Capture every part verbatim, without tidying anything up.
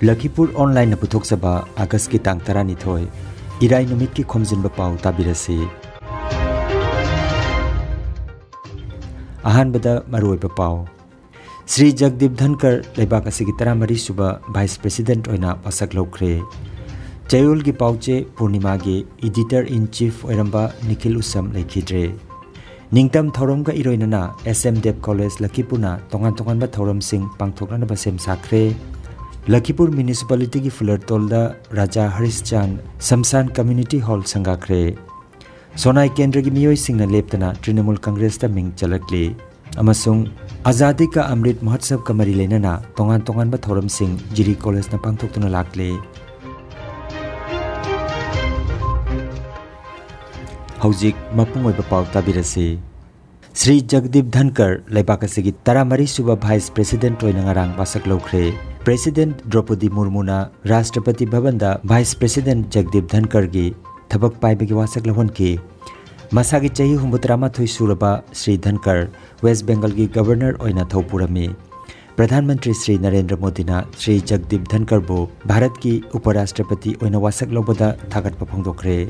ꯂꯈꯤꯄꯨꯔ ꯑꯣꯟꯂꯥꯏꯟꯅ ꯄꯨꯊꯣꯛꯆꯕ ꯑꯥꯒꯁꯀꯤ ꯇꯥꯡ ꯇꯔꯥꯅꯤꯊꯣꯏ, ꯏꯔꯥꯏ ꯅꯨꯃꯤꯠꯀꯤ ꯈꯣꯝꯖꯤꯟꯕ ꯄꯥꯎ ꯇꯥꯕꯤꯔꯁꯤ꯫ ꯑꯍꯥꯟꯕꯗ ꯃꯔꯨꯑꯣꯏꯕ ꯄꯥꯎ꯫ ꯁ꯭ꯔꯤ ꯖꯒꯗꯤꯞ ꯙꯟꯀꯔ ꯂꯩꯕꯥꯛ ꯑꯁꯤꯒꯤ ꯇꯔꯥꯃꯔꯤ ꯁꯨꯕ ꯚꯥꯏꯁ ꯄ꯭ꯔꯦꯁꯤꯗꯦꯟꯠ ꯑꯣꯏꯅ ꯋꯥꯁꯛ ꯂꯧꯈ꯭ꯔꯦ꯫ ꯆꯌꯣꯜꯒꯤ ꯄꯥꯎꯆꯦ ꯄꯨꯔꯅꯤꯃꯥꯒꯤ ꯏꯗꯤꯇꯔ ꯏꯟ ꯆꯤꯐ ꯑꯣꯏꯔꯝꯕ ꯅꯤꯈꯤꯜ ꯎꯁꯝ ꯂꯩꯈꯤꯗ꯭ꯔꯦ꯫ ꯅꯤꯡꯇꯝ ꯊꯧꯔꯝꯒ ꯏꯔꯣꯏꯅꯅ ꯑꯦꯁ ꯑꯦꯝ ꯗꯦꯕ ꯀꯣꯂꯦꯖ ꯂꯈꯤꯄꯨꯔꯅ ꯇꯣꯉꯥꯟ ꯇꯣꯉꯥꯟꯕ ꯊꯧꯔꯝꯁꯤꯡ ꯄꯥꯡꯊꯣꯛꯅꯅꯕ ꯁꯦꯝ ꯁꯥꯈ꯭ꯔꯦ꯫ ꯂꯈꯤꯄꯨꯔ ꯃ꯭ꯌꯨꯅꯤꯁꯤꯄꯥꯂꯤꯇꯤꯒꯤ ꯐꯨꯂꯔꯇꯣꯜꯗ ꯔꯥꯖꯥ ꯍꯔꯤꯁ ꯆꯥꯟ ꯁꯝꯁꯥꯟ ꯀꯝꯃ꯭ꯌꯨꯅꯤꯇꯤ ꯍꯣꯜ ꯁꯪꯒꯥꯈ꯭ꯔꯦ꯫ ꯁꯣꯅꯥꯏ ꯀꯦꯟꯗ꯭ꯔꯒꯤ ꯃꯤꯑꯣꯏꯁꯤꯡꯅ ꯂꯦꯞꯇꯅ ꯇ꯭ꯔꯤꯅꯃꯨꯜ ꯀꯪꯒ꯭ꯔꯦꯁꯇ ꯃꯤꯡ ꯆꯜꯂꯛꯂꯤ ꯑꯃꯁꯨꯡ ꯑꯖꯥꯗꯤ ꯀꯥ ꯑꯃ꯭ꯔꯤꯠ ꯃꯍꯣꯠꯁꯕꯀ ꯃꯔꯤ ꯂꯩꯅꯅ ꯇꯣꯉꯥꯟ ꯇꯣꯉꯥꯟꯕ ꯊꯧꯔꯝꯁꯤꯡ ꯖꯤꯔꯤ ꯀꯣꯂꯦꯖꯅ ꯄꯥꯡꯊꯣꯛꯇꯨꯅ ꯂꯥꯛꯂꯤ꯫ ꯍꯧꯖꯤꯛ ꯃꯄꯨꯡ ꯑꯣꯏꯕ ꯄꯥꯎ ꯇꯥꯕꯤꯔꯁꯤ꯫ ꯁ꯭ꯔꯤ ꯖꯒꯗꯤꯞ ꯙꯟꯀꯔ ꯂꯩꯕꯥꯛ ꯑꯁꯤꯒꯤ ꯇꯔꯥꯃꯔꯤ ꯁꯨꯕ ꯚꯥꯏꯁ ꯄ꯭ꯔꯦꯁꯤꯗꯦꯟꯠ ꯑꯣꯏꯅ ꯉꯔꯥꯡ ꯋꯥꯁꯛ ꯂꯧꯈ꯭ꯔꯦ꯫ ꯄ꯭ꯔꯦꯁꯤꯗꯦꯟꯠ ꯗ꯭ꯔꯧꯄꯗꯤ ꯃꯨꯔꯃꯨꯅ ꯔꯥꯁꯇ꯭ꯔꯄꯇꯤ ꯚꯕꯟꯗ ꯚꯥꯏꯁ ꯄ꯭ꯔꯦꯁꯤꯗꯦꯟꯠ ꯖꯒꯗꯤꯞ ꯙꯟꯀꯔꯒꯤ ꯊꯕꯛ ꯄꯥꯏꯕꯒꯤ ꯋꯥꯁꯛ ꯂꯧꯍꯟꯈꯤ꯫ ꯃꯁꯥꯒꯤ ꯆꯍꯤ ꯍꯨꯝꯐꯨꯇꯔꯥꯃꯥꯊꯣꯏ ꯁꯨꯔꯕ ꯁ꯭ꯔꯤ ꯙꯟꯀꯔ ꯋꯦꯁ ꯕꯦꯡꯒꯜꯒꯤ ꯒꯕꯔꯅꯔ ꯑꯣꯏꯅ ꯊꯧ ꯄꯨꯔꯝꯃꯤ꯫ ꯄ꯭ꯔꯙꯥꯟ ꯃꯟꯇ꯭ꯔꯤ ꯁ꯭ꯔꯤ ꯅꯔꯦꯟꯗ꯭ꯔ ꯃꯣꯗꯤꯅ ꯁ꯭ꯔꯤ ꯖꯒꯗꯤꯞ ꯙꯟꯀꯔꯕꯨ ꯚꯥꯔꯠꯀꯤ ꯎꯄ ꯔꯥꯁꯇ꯭ꯔꯄꯇꯤ ꯑꯣꯏꯅ ꯋꯥꯁꯛ ꯂꯧꯕꯗ ꯊꯥꯒꯠꯄ ꯐꯣꯡꯗꯣꯛꯈ꯭ꯔꯦ꯫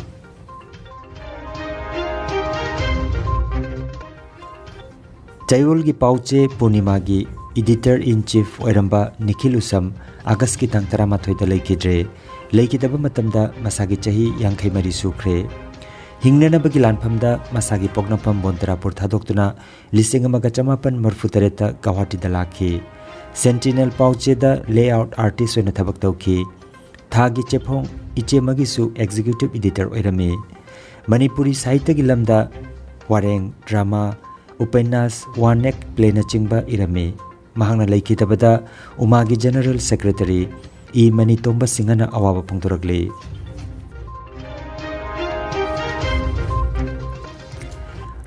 ꯆꯌꯣꯜꯒꯤ ꯄꯥꯎꯆꯦ ꯄꯨꯔꯅꯤꯃꯥꯒꯤ ꯏꯗꯤꯇꯔ ꯏꯟ ꯆꯤꯐ ꯑꯣꯏꯔꯝꯕ ꯅꯤꯈꯤꯜ ꯎꯁꯝ ꯑꯥꯒꯁꯀꯤ ꯇꯥꯡ ꯇꯔꯥꯃꯥꯊꯣꯏꯗ ꯂꯩꯈꯤꯗ꯭ꯔꯦ꯫ ꯂꯩꯈꯤꯗꯕ ꯃꯇꯝꯗ ꯃꯁꯥꯒꯤ ꯆꯍꯤ ꯌꯥꯡꯈꯩ ꯃꯔꯤ ꯁꯨꯈ꯭ꯔꯦ꯫ ꯍꯤꯡꯅꯅꯕꯒꯤ ꯂꯥꯟꯐꯝꯗ ꯃꯁꯥꯒꯤ ꯄꯣꯛꯅꯐꯝ ꯕꯣꯟꯇꯔꯥꯄꯨꯔ ꯊꯥꯗꯣꯛꯇꯨꯅ ꯂꯤꯁꯤꯡ ꯑꯃꯒ ꯆꯃꯥꯄꯟ ꯃꯔꯤꯐꯨ ꯇꯔꯦꯠꯇ ꯒꯧꯍꯥꯇꯤꯗ ꯂꯥꯛꯈꯤ꯫ ꯁꯦꯟꯇꯤꯅꯦꯜ ꯄꯥꯎꯆꯦꯗ ꯂꯦꯑꯥꯎꯠ ꯑꯥꯔꯇꯤꯁ ꯑꯣꯏꯅ ꯊꯕꯛ ꯇꯧꯈꯤ꯫ ꯊꯥꯒꯤ ꯆꯦꯐꯣꯡ ꯏꯆꯦ ꯑꯃꯒꯤꯁꯨ ꯑꯦꯛꯖꯤꯀ꯭ꯌꯨꯇꯤꯚ ꯏꯗꯤꯇꯔ ꯑꯣꯏꯔꯝꯃꯤ꯫ ꯃꯅꯤꯄꯨꯔꯤ ꯁꯥꯍꯤꯇ꯭ꯌꯒꯤ ꯂꯝꯗ ꯋꯥꯔꯦꯡ, ꯗ꯭ꯔꯃꯥ, ꯎꯄꯟꯌꯥꯁ, ꯋꯥꯟ ꯑꯦꯛ ꯄ꯭ꯂꯦꯅꯆꯤꯡꯕ ꯏꯔꯝꯃꯤ꯫ ꯃꯍꯥꯛꯅ ꯂꯩꯈꯤꯗꯕꯗ ꯎꯃꯥꯒꯤ ꯖꯦꯅꯔꯦꯜ ꯁꯦꯀ꯭ꯔꯦꯇꯔꯤ ꯏ ꯃꯅꯤꯇꯣꯝꯕ ꯁꯤꯡꯍꯅ ꯑꯋꯥꯕ ꯐꯣꯡꯗꯣꯔꯛꯂꯤ꯫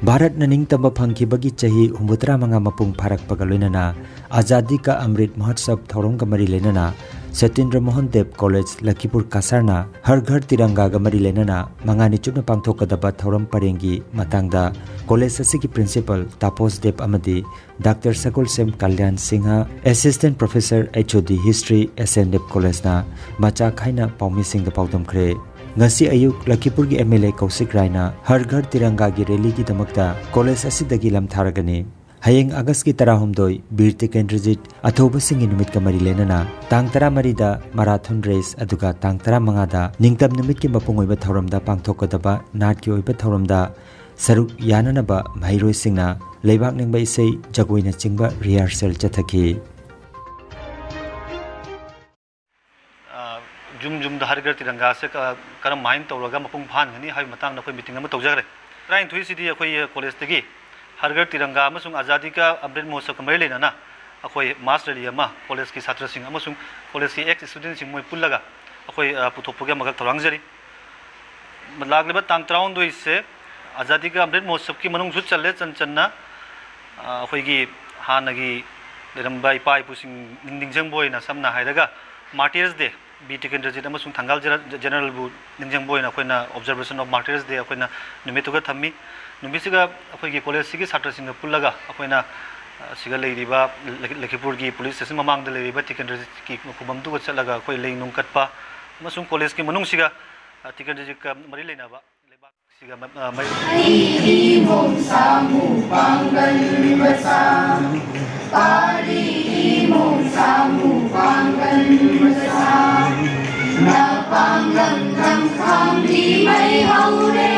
ꯚꯥꯔꯠꯅ ꯅꯤꯡꯇꯝꯕ ꯐꯪꯈꯤꯕꯒꯤ ꯆꯍꯤ ꯍꯨꯝꯐꯨꯇꯔꯥ ꯃꯉꯥ ꯃꯄꯨꯡ ꯐꯥꯔꯛꯄꯒ ꯂꯣꯏꯅꯅ ꯑꯖꯥꯗꯤ ꯀꯥ ꯑꯃ꯭ꯔꯤꯠ ꯃꯍꯣꯠꯁꯕ ꯊꯧꯔꯝꯒ ꯃꯔꯤ ꯂꯩꯅꯅ ꯁꯇꯤꯟꯗ꯭ꯔ ꯃꯣꯍꯟ ꯗꯦꯕ ꯀꯣꯂꯦꯖ ꯂꯈꯤꯄꯨꯔ ꯀꯁꯥꯔꯅ ꯍꯔ ꯘꯔ ꯇꯤꯔꯪꯒꯥꯒ ꯃꯔꯤ ꯂꯩꯅꯅ ꯃꯉꯥꯅꯤ ꯆꯨꯞꯅ ꯄꯥꯡꯊꯣꯛꯀꯗꯕ ꯊꯧꯔꯝ ꯄꯔꯦꯡꯒꯤ ꯃꯇꯥꯡꯗ ꯀꯣꯂꯦꯖ ꯑꯁꯤꯒꯤ ꯄ꯭ꯔꯤꯟꯁꯤꯄꯥꯜ ꯇꯥꯄꯣꯁ ꯗꯦꯕ ꯑꯃꯗꯤ doctor Sagolsem Kalyan Singh, assistant professor H O D history, S and ꯗꯦꯕ ꯀꯣꯂꯦꯖꯅ ꯃꯆꯥ ꯈꯥꯏꯅ ꯄꯥꯎꯃꯤꯁꯤꯡꯗ ꯄꯥꯎꯗꯝꯈ꯭ꯔꯦ꯫ ꯉꯁꯤ ꯑꯌꯨꯛ ꯂꯈꯤꯄꯨꯔꯒꯤ ꯑꯦꯝ ꯑꯦꯜ ꯑꯦ ꯀꯧꯁꯤꯛ ꯔꯥꯏꯅ ꯍꯔ ꯘꯔ ꯇꯤꯔꯪꯒꯥꯒꯤ ꯔꯦꯂꯤꯒꯤꯗꯃꯛꯇ ꯀꯣꯂꯦꯖ ꯑꯁꯤꯗꯒꯤ ꯂꯝꯊꯥꯔꯒꯅꯤ꯫ ꯍꯌꯦꯡ ꯑꯥꯒꯁꯀꯤ ꯇꯔꯥꯍꯨꯝꯗꯣꯏ ꯕꯤꯔ ꯇꯤꯀꯦꯟꯗ꯭ꯔꯖꯤꯠ ꯑꯊꯧꯕꯁꯤꯡꯒꯤ ꯅꯨꯃꯤꯠꯀ ꯃꯔꯤ ꯂꯩꯅꯅ ꯇꯥꯡ ꯇꯔꯥꯃꯔꯤꯗ ꯃꯔꯥꯊꯣꯟ ꯔꯦꯁ, ꯑꯗꯨꯒ ꯇꯥꯡ ꯇꯔꯥꯃꯉꯥꯗ ꯅꯤꯡꯇꯝ ꯅꯨꯃꯤꯠꯀꯤ ꯃꯄꯨꯡ ꯑꯣꯏꯕ ꯊꯧꯔꯝꯗ ꯄꯥꯡꯊꯣꯛꯀꯗꯕ ꯅꯥꯠꯀꯤ ꯑꯣꯏꯕ ꯊꯧꯔꯝꯗ ꯁꯔꯨꯛ ꯌꯥꯅꯅꯕ ꯃꯍꯩꯔꯣꯏꯁꯤꯡꯅ ꯂꯩꯕꯥꯛ ꯅꯤꯡꯕ ꯏꯁꯩ, ꯖꯒꯣꯏꯅꯆꯤꯡꯕ ꯔꯤꯍꯥꯔꯁꯦꯜ ꯆꯠꯊꯈꯤ꯫ ꯑ, ꯌꯨꯝ ꯌꯨꯝꯗ ꯍꯔ ꯘꯔ ꯇꯤꯔꯪꯒꯥꯁꯦ ꯀ-, ꯀꯔꯝꯍꯥꯏꯅ ꯇꯧꯔꯒ ꯃꯄꯨꯡ ꯐꯥꯍꯟꯒꯅꯤ ꯍꯥꯏꯕꯒꯤ ꯃꯇꯥꯡꯗ ꯑꯩꯈꯣꯏ ꯃꯤꯇꯤꯡ ꯑꯃ ꯇꯧꯖꯈ꯭ꯔꯦ꯫ ꯇꯔꯥꯅꯤꯊꯣꯏꯁꯤꯗꯤ ꯑꯩꯈꯣꯏ ꯀꯣꯂꯦꯖꯇꯒꯤ ꯍꯔ ꯘꯔ ꯇꯤꯔꯪꯒꯥ ꯑꯃꯁꯨꯡ ꯑꯖꯥꯗꯤ ꯀꯥ ꯑꯃ꯭ꯔꯤꯠ ꯃꯍꯣꯠꯁꯕꯀ ꯃꯔꯤ ꯂꯩꯅꯅ ꯑꯩꯈꯣꯏ ꯃꯥꯁ ꯔꯦꯂꯤ ꯑꯃ ꯀꯣꯂꯦꯖꯀꯤ ꯁꯥꯇ꯭ꯔꯁꯤꯡ ꯑꯃꯁꯨꯡ ꯀꯣꯂꯦꯖꯀꯤ ꯑꯦꯛꯁ ꯏꯁꯇꯨꯗꯦꯟꯁꯤꯡ ꯃꯣꯏ ꯄꯨꯜꯂꯒ ꯑꯩꯈꯣꯏ, ꯑ, ꯄꯨꯊꯣꯛꯄꯒꯤ ꯑꯃꯈꯛ ꯊꯧꯔꯥꯡꯖꯔꯤ꯫ ꯂꯥꯛꯂꯤꯕ ꯇꯥꯡ ꯇꯔꯥꯍꯨꯝꯗꯣꯏꯁꯦ ꯑꯖꯥꯗꯤ ꯀꯥ ꯑꯃ꯭ꯔꯤꯠ ꯃꯍꯣꯠꯁꯕꯀꯤ ꯃꯅꯨꯡꯁꯨ ꯆꯜꯂꯦ꯫ ꯆꯟ ꯆꯟꯅ, ꯑ, ꯑꯩꯈꯣꯏꯒꯤ ꯍꯥꯟꯅꯒꯤ ꯂꯩꯔꯝꯕ ꯏꯄꯥ ꯏꯄꯨꯁꯤꯡ ꯅꯤꯡ-, ꯅꯤꯡꯁꯤꯡꯕ ꯑꯣꯏꯅ, ꯁꯝꯅ ꯍꯥꯏꯔꯒ ꯃꯥꯔꯇꯤꯌꯔꯁ ꯗꯦ, ꯕꯤꯔ ꯇꯤꯀꯦꯟꯗ꯭ꯔꯖꯤꯠ ꯑꯃꯁꯨꯡ ꯊꯪꯒꯥꯜ ꯖꯦꯅ-, ꯖꯦꯅꯔꯦꯜꯕꯨ ꯅꯤꯡꯁꯤꯡꯕ ꯑꯣꯏꯅ ꯑꯩꯈꯣꯏꯅ Observation of Martyrs Day ꯑꯩꯈꯣꯏꯅ ꯅꯨꯃꯤꯠꯇꯨꯒ ꯊꯝꯃꯤ꯫ ꯅꯨꯃꯤꯠꯁꯤꯒ ꯑꯩꯈꯣꯏꯒꯤ ꯀꯣꯂꯦꯖꯁꯤꯒꯤ ꯁꯥꯇ꯭ꯔꯁꯤꯡꯒ ꯄꯨꯜꯂꯒ ꯑꯩꯈꯣꯏꯅ, ꯑ, ꯁꯤꯒ ꯂꯩꯔꯤꯕ ꯂꯈꯤ-, ꯂꯈꯤꯄꯨꯔꯒꯤ ꯄꯨꯂꯤꯁ ꯁ꯭ꯇꯦꯁꯟ ꯃꯃꯥꯡꯗ ꯂꯩꯔꯤꯕ ꯇꯤꯀꯦꯟꯗ꯭ꯔꯖꯤꯠꯀꯤ ꯈꯨꯕꯝꯗꯨꯒ ꯆꯠꯂꯒ ꯑꯩꯈꯣꯏ ꯂꯩ ꯅꯨꯡ ꯀꯠꯄ ꯑꯃꯁꯨꯡ ꯀꯣꯂꯦꯖꯀꯤ ꯃꯅꯨꯡꯁꯤꯒ, ꯑ, ꯇꯤꯀꯦꯟꯗ꯭ꯔꯖꯤꯠꯀ ꯃꯔꯤ ꯂꯩꯅꯕ ꯂꯩꯕꯥꯛꯁꯤꯒ ꯃ-, ꯑ, ꯃꯔꯤ ꯏꯃꯣꯝ ꯁꯥꯃꯨ ꯄꯥꯡꯒꯜ ꯃꯆꯥ, ꯄꯥꯔꯤ ꯏꯃꯣꯝ ꯁꯥꯃꯨ ꯄꯥꯡꯒꯜ ꯃꯆꯥ, ꯅꯄꯥꯡꯒꯜ ꯅꯝꯈꯥꯡꯗꯤ ꯃꯩ ꯍꯧꯔꯦ꯫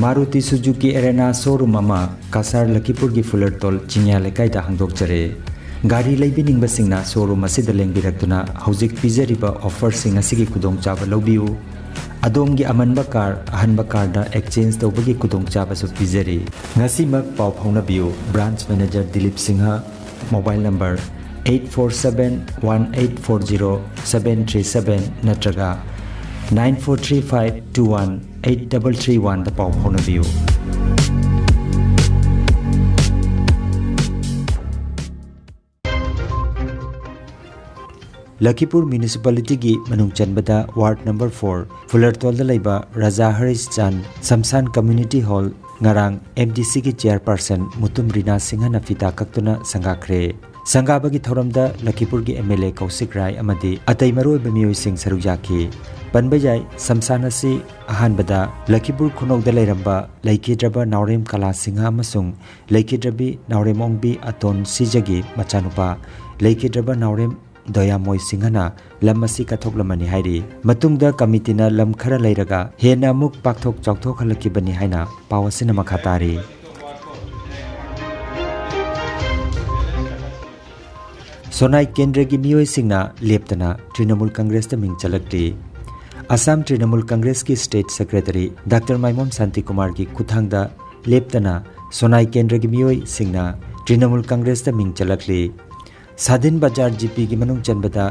ꯃꯥꯔꯨꯇꯤ ꯁꯨꯖꯨꯀꯤ ꯑꯦꯔꯦꯅꯥ ꯁꯣꯔꯨꯝ ꯑꯃ ꯀꯁꯥꯔ ꯂꯈꯤꯄꯨꯔꯒꯤ ꯐꯨꯂꯔꯇꯣꯜ ꯆꯤꯡꯌꯥ ꯂꯩꯀꯥꯏꯗ ꯍꯥꯡꯗꯣꯛꯆꯔꯦ꯫ ꯒꯥꯔꯤ ꯂꯩꯕꯤꯅꯤꯡꯕꯁꯤꯡꯅ ꯁꯣꯔꯨꯝ ꯑꯁꯤꯗ ꯂꯦꯡꯕꯤꯔꯛꯇꯨꯅ ꯍꯧꯖꯤꯛ ꯄꯤꯖꯔꯤꯕ ꯑꯣꯐꯔꯁꯤꯡ ꯑꯁꯤꯒꯤ ꯈꯨꯗꯣꯡꯆꯥꯕ ꯂꯧꯕꯤꯌꯨ꯫ ꯑꯗꯣꯝꯒꯤ ꯑꯃꯟꯕ ꯀꯥꯔ ꯑꯍꯟꯕ ꯀꯥꯔꯗ ꯑꯦꯛꯆꯦꯟꯖ ꯇꯧꯕꯒꯤ ꯈꯨꯗꯣꯡꯆꯥꯕꯁꯨ ꯄꯤꯖꯔꯤ꯫ ꯉꯁꯤꯃꯛ ꯄꯥꯎ ꯐꯥꯎꯅꯕꯤꯌꯨ꯫ Branch manager Dilip Singh, mobile number eight four seven one eight four zero seven three seven ꯅꯠꯇ꯭ꯔꯒ nine four three five two one eight double three oneꯗ ꯄꯥꯎ ꯐꯥꯎꯅꯕꯤꯌꯨ꯫ ꯂꯈꯤꯄꯨꯔ ꯃ꯭ꯌꯨꯅꯤꯁꯤꯄꯥꯂꯤꯇꯤꯒꯤ ꯃꯅꯨꯡ ꯆꯟꯕꯗ ꯋꯥꯔꯗ ꯅꯝꯕꯔ four ꯐꯨꯂꯔꯇꯣꯜꯗ ꯂꯩꯕ ꯔꯥꯖꯥ ꯍꯔꯤꯁ ꯆꯥꯟ ꯁꯝꯁꯥꯟ ꯀꯝꯃ꯭ꯌꯨꯅꯤꯇꯤ ꯍꯣꯜ ꯉꯔꯥꯡ MDCꯒꯤ ꯆꯦꯌꯔꯄꯔꯁꯟ ꯃꯨꯇꯨꯝ ꯔꯤꯅꯥ ꯁꯤꯡꯍꯅ ꯐꯤꯇꯥ ꯀꯛꯇꯨꯅ ꯁꯪꯒꯥꯈ꯭ꯔꯦ꯫ ꯁꯪꯒꯥꯕꯒꯤ ꯊꯧꯔꯝꯗ ꯂꯈꯤꯄꯨꯔꯒꯤ MLA ꯀꯧꯁꯤꯛ ꯔꯥꯏ ꯑꯃꯗꯤ ꯑꯇꯩ ꯃꯔꯨꯑꯣꯏꯕ ꯃꯤꯑꯣꯏꯁꯤꯡ ꯁꯔꯨꯛ ꯌꯥꯈꯤ꯫ ꯄꯟꯕ ꯌꯥꯏ, ꯁꯝꯁꯥꯟ ꯑꯁꯤ ꯑꯍꯥꯟꯕꯗ ꯂꯈꯤꯄꯨꯔ ꯈꯨꯅꯧꯗ ꯂꯩꯔꯝꯕ ꯂꯩꯈꯤꯗ꯭ꯔꯕ ꯅꯥꯎꯔꯦꯝ ꯀꯂꯥ ꯁꯤꯡꯍ ꯑꯃꯁꯨꯡ ꯂꯩꯈꯤꯗ꯭ꯔꯕꯤ ꯅꯥꯎꯔꯦꯝ ꯑꯣꯡꯕꯤ ꯑꯇꯣꯟ ꯁꯤꯖꯒꯤ ꯃꯆꯥꯅꯨꯄꯥ ꯂꯩꯈꯤꯗ꯭ꯔꯕ ꯅꯥꯎꯔꯦꯝ ꯗꯣꯌꯥꯃꯣꯏ ꯁꯤꯡꯍꯅ ꯂꯝ ꯑꯁꯤ ꯀꯠꯊꯣꯛꯂꯝꯃꯅꯤ ꯍꯥꯏꯔꯤ꯫ ꯃꯇꯨꯡꯗ ꯀꯃꯤꯇꯤꯅ ꯂꯝ ꯈꯔ ꯂꯩꯔꯒ ꯍꯦꯟꯅ ꯑꯃꯨꯛ ꯄꯥꯛꯊꯣꯛ ꯆꯥꯎꯊꯣꯛꯍꯜꯂꯛꯈꯤꯕꯅꯤ ꯍꯥꯏꯅ ꯄꯥꯎ ꯑꯁꯤꯅ ꯃꯈꯥ ꯇꯥꯔꯤ꯫ ꯁꯣꯅꯥꯏ ꯀꯦꯟꯗ꯭ꯔꯒꯤ ꯃꯤꯑꯣꯏꯁꯤꯡꯅ ꯂꯦꯞꯇꯅ ꯇ꯭ꯔꯤꯅꯃꯨꯜ ꯀꯪꯒ꯭ꯔꯦꯁꯇ ꯃꯤꯡ ꯆꯜꯂꯛꯂꯤ꯫ ꯑꯁꯥꯝ ꯇ꯭ꯔꯤꯅꯃꯨꯜ ꯀꯪꯒ꯭ꯔꯦꯁꯀꯤ ꯁ꯭ꯇꯦꯠ ꯁꯦꯀ꯭ꯔꯦꯇꯔꯤ ꯗꯥꯛꯇꯔ ꯃꯥꯏꯃꯣꯝ ꯁꯥꯟꯇꯤꯀꯨꯃꯥꯔꯒꯤ ꯈꯨꯠꯊꯥꯡꯗ ꯂꯦꯞꯇꯅ ꯁꯣꯅꯥꯏ ꯀꯦꯟꯗ꯭ꯔꯒꯤ ꯃꯤꯑꯣꯏꯁꯤꯡꯅ ꯇ꯭ꯔꯤꯅꯃꯨꯜ ꯀꯪꯒ꯭ꯔꯦꯁꯇ ꯃꯤꯡ ꯆꯜꯂꯛꯂꯤ꯫ ꯁꯥꯗꯤꯟ ꯕꯖꯥꯔ GPꯒꯤ ꯃꯅꯨꯡ ꯆꯟꯕꯗ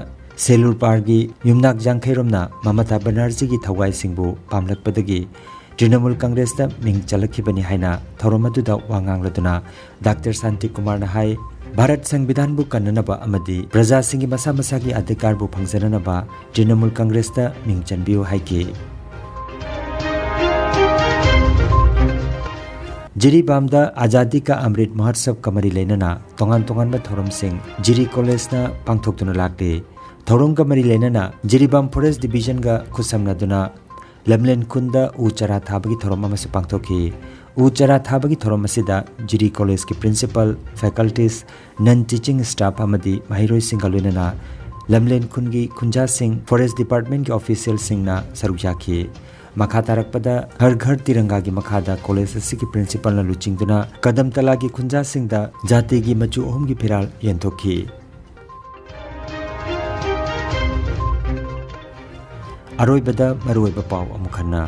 ꯁꯦꯂꯨꯔ ꯄꯥꯔꯒꯤ ꯌꯨꯝꯅꯥꯛ ꯌꯥꯡꯈꯩꯔꯣꯝꯅ ꯃꯃꯇꯥ ꯕꯅꯔꯖꯤꯒꯤ ꯊꯧꯒꯥꯏꯁꯤꯡꯕꯨ ꯄꯥꯝꯂꯛꯄꯗꯒꯤ ꯇ꯭ꯔꯤꯅꯃꯨꯜ ꯀꯪꯒ꯭ꯔꯦꯁꯇ ꯃꯤꯡ ꯆꯜꯂꯛꯈꯤꯕꯅꯤ ꯍꯥꯏꯅ ꯊꯧꯔꯝ ꯑꯗꯨꯗ ꯋꯥ ꯉꯥꯡꯂꯗꯨꯅ ꯗꯥꯛꯇꯔ ꯁꯥꯟꯇꯤꯀꯨꯃꯥꯔꯅ ꯍꯥꯏ, ꯚꯥꯔꯠ ꯁꯪꯕꯤꯙꯥꯟꯕꯨ ꯀꯟꯅꯅꯕ ꯑꯃꯗꯤ ꯄ꯭ꯔꯖꯥꯁꯤꯡꯒꯤ ꯃꯁꯥ ꯃꯁꯥꯒꯤ ꯑꯙꯤꯀꯥꯔꯕꯨ ꯐꯪꯖꯅꯅꯕ ꯇ꯭ꯔꯤꯅꯃꯨꯜ ꯀꯪꯒ꯭ꯔꯦꯁꯇ ꯃꯤꯡ ꯆꯟꯕꯤꯌꯨ ꯍꯥꯏꯈꯤ꯫ ꯖꯤꯔꯤꯕꯥꯝꯗ ꯑꯖꯥꯗꯤ ꯀꯥ ꯑꯃ꯭ꯔꯤꯠ ꯃꯍꯣꯠꯁꯕꯀ ꯃꯔꯤ ꯂꯩꯅꯅ ꯇꯣꯉꯥꯟ ꯇꯣꯉꯥꯟꯕ ꯊꯧꯔꯝꯁꯤꯡ ꯖꯤꯔꯤ ꯀꯣꯂꯦꯖꯅ ꯄꯥꯡꯊꯣꯛꯇꯨꯅ ꯂꯥꯛꯂꯤ꯫ ꯊꯧꯔꯝꯒ ꯃꯔꯤ ꯂꯩꯅꯅ ꯖꯤꯔꯤꯕꯥꯝ ꯐꯣꯔꯦꯁ ꯗꯤꯕꯤꯖꯟꯒ ꯈꯨꯠꯁꯝꯅꯗꯨꯅ ꯂꯝꯂꯦꯟ ꯈꯨꯟꯗ ꯎ ꯆꯥꯔꯥ ꯊꯥꯕꯒꯤ ꯊꯧꯔꯝ ꯑꯃꯁꯨ ꯄꯥꯡꯊꯣꯛꯈꯤ꯫ ꯎ ꯆꯥꯔꯥ ꯊꯥꯕꯒꯤ ꯊꯧꯔꯝ ꯑꯁꯤꯗ ꯖꯤꯔꯤ ꯀꯣꯂꯦꯖꯀꯤ ꯄ꯭ꯔꯤꯟꯁꯤꯄꯥꯜ, ꯐꯦꯀꯜꯇꯤꯁ, ꯅꯟ ꯇꯤꯆꯤꯡ ꯁ꯭ꯇꯥꯐ ꯑꯃꯗꯤ ꯃꯍꯩꯔꯣꯏꯁꯤꯡꯒ ꯂꯣꯏꯅꯅ ꯂꯝꯂꯦꯟ ꯈꯨꯟꯒꯤ ꯈꯨꯟꯖꯥꯁꯤꯡ, ꯐꯣꯔꯦꯁ ꯗꯤꯄꯥꯔꯠꯃꯦꯟꯒꯤ ꯑꯣꯐꯤꯁꯤꯌꯦꯜꯁꯤꯡꯅ ꯁꯔꯨꯛ ꯌꯥꯈꯤ꯫ ꯃꯈꯥ ꯇꯥꯔꯛꯄꯗ ꯍꯔ ꯘꯔ ꯇꯤꯔꯪꯒꯥꯒꯤ ꯃꯈꯥꯗ ꯀꯣꯂꯦꯖ ꯑꯁꯤꯒꯤ ꯄ꯭ꯔꯤꯟꯁꯤꯄꯥꯜꯅ ꯂꯨꯆꯤꯡꯗꯨꯅ ꯀꯗꯝ ꯇꯂꯥꯒꯤ ꯈꯨꯟꯖꯥꯁꯤꯡꯗ ꯖꯥꯇꯤꯒꯤ ꯃꯆꯨ ꯑꯍꯨꯝꯒꯤ ꯐꯤꯔꯥꯜ ꯌꯦꯟꯊꯣꯛꯈꯤ꯫ ꯑꯔꯣꯏꯕꯗ ꯃꯔꯨꯑꯣꯏꯕ ꯄꯥꯎ ꯑꯃꯨꯛ ꯍꯟꯅ꯫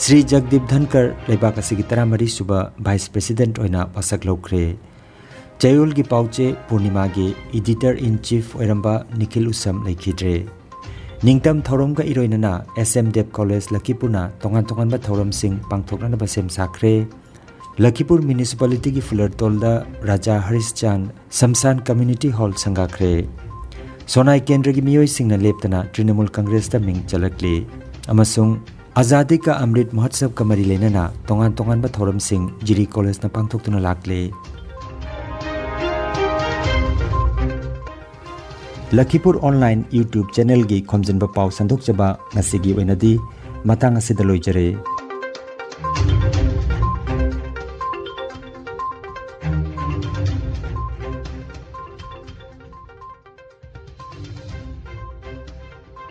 ꯁ꯭ꯔꯤ ꯖꯒꯗꯤꯞ ꯙꯟꯀꯔ ꯂꯩꯕꯥꯛ ꯑꯁꯤꯒꯤ ꯇꯔꯥꯃꯔꯤ ꯁꯨꯕ Vice President ꯑꯣꯏꯅ ꯋꯥꯁꯛ ꯂꯧꯈ꯭ꯔꯦ꯫ ꯆꯌꯣꯜꯒꯤ ꯄꯥꯎꯆꯦ ꯄꯨꯔꯅꯤꯃꯥꯒꯤ Editor in Chief ꯑꯣꯏꯔꯝꯕ ꯅꯤꯈꯤꯜ ꯎꯁꯝ ꯂꯩꯈꯤꯗ꯭ꯔꯦ꯫ ꯅꯤꯡꯇꯝ ꯊꯧꯔꯝꯒ ꯏꯔꯣꯏꯅꯅ S M Dev College ꯂꯈꯤꯄꯨꯔꯅ ꯇꯣꯉꯥꯟ ꯇꯣꯉꯥꯟꯕ ꯊꯧꯔꯝꯁꯤꯡ ꯄꯥꯡꯊꯣꯛꯅꯅꯕ ꯁꯦꯝ ꯁꯥꯈ꯭ꯔꯦ꯫ ꯂꯈꯤꯄꯨꯔ Municipalityꯒꯤ ꯐꯨꯂꯔꯇꯣꯜꯗ ꯔꯥꯖꯥ ꯍꯔꯤꯁ ꯆꯥꯟ ꯁꯝꯁꯥꯟ Community Hall ꯁꯪꯒꯥꯈ꯭ꯔꯦ꯫ ꯁꯣꯅꯥꯏ ꯀꯦꯟꯗ꯭ꯔꯒꯤ ꯃꯤꯑꯣꯏꯁꯤꯡꯅ ꯂꯦꯞꯇꯅ ꯇ꯭ꯔꯤꯅꯃꯨꯜ ꯀꯪꯒ꯭ꯔꯦꯁꯇ ꯃꯤꯡ ꯆꯜꯂꯛꯂꯤ꯫ ꯑꯃꯁꯨꯡ ꯑꯖꯥꯗꯤ ꯀꯥ ꯑꯃ꯭ꯔꯤꯠ ꯃꯍꯣꯠꯁꯕꯀ ꯃꯔꯤ ꯂꯩꯅꯅ ꯇꯣꯉꯥꯟ ꯇꯣꯉꯥꯟꯕ ꯊꯧꯔꯝꯁꯤꯡ ꯖꯤꯔꯤ ꯀꯣꯂꯦꯖꯅ ꯄꯥꯡꯊꯣꯛꯇꯨꯅ ꯂꯥꯛꯂꯤ꯫ ꯂꯈꯤꯄꯨꯔ Online YouTube channelꯒꯤ ꯈꯣꯝꯖꯤꯟꯕ ꯄꯥꯎ ꯁꯟꯗꯣꯛꯆꯕ ꯉꯁꯤꯒꯤ ꯑꯣꯏꯅꯗꯤ ꯃꯇꯥꯡ ꯑꯁꯤꯗ ꯂꯣꯏꯖꯔꯦ꯫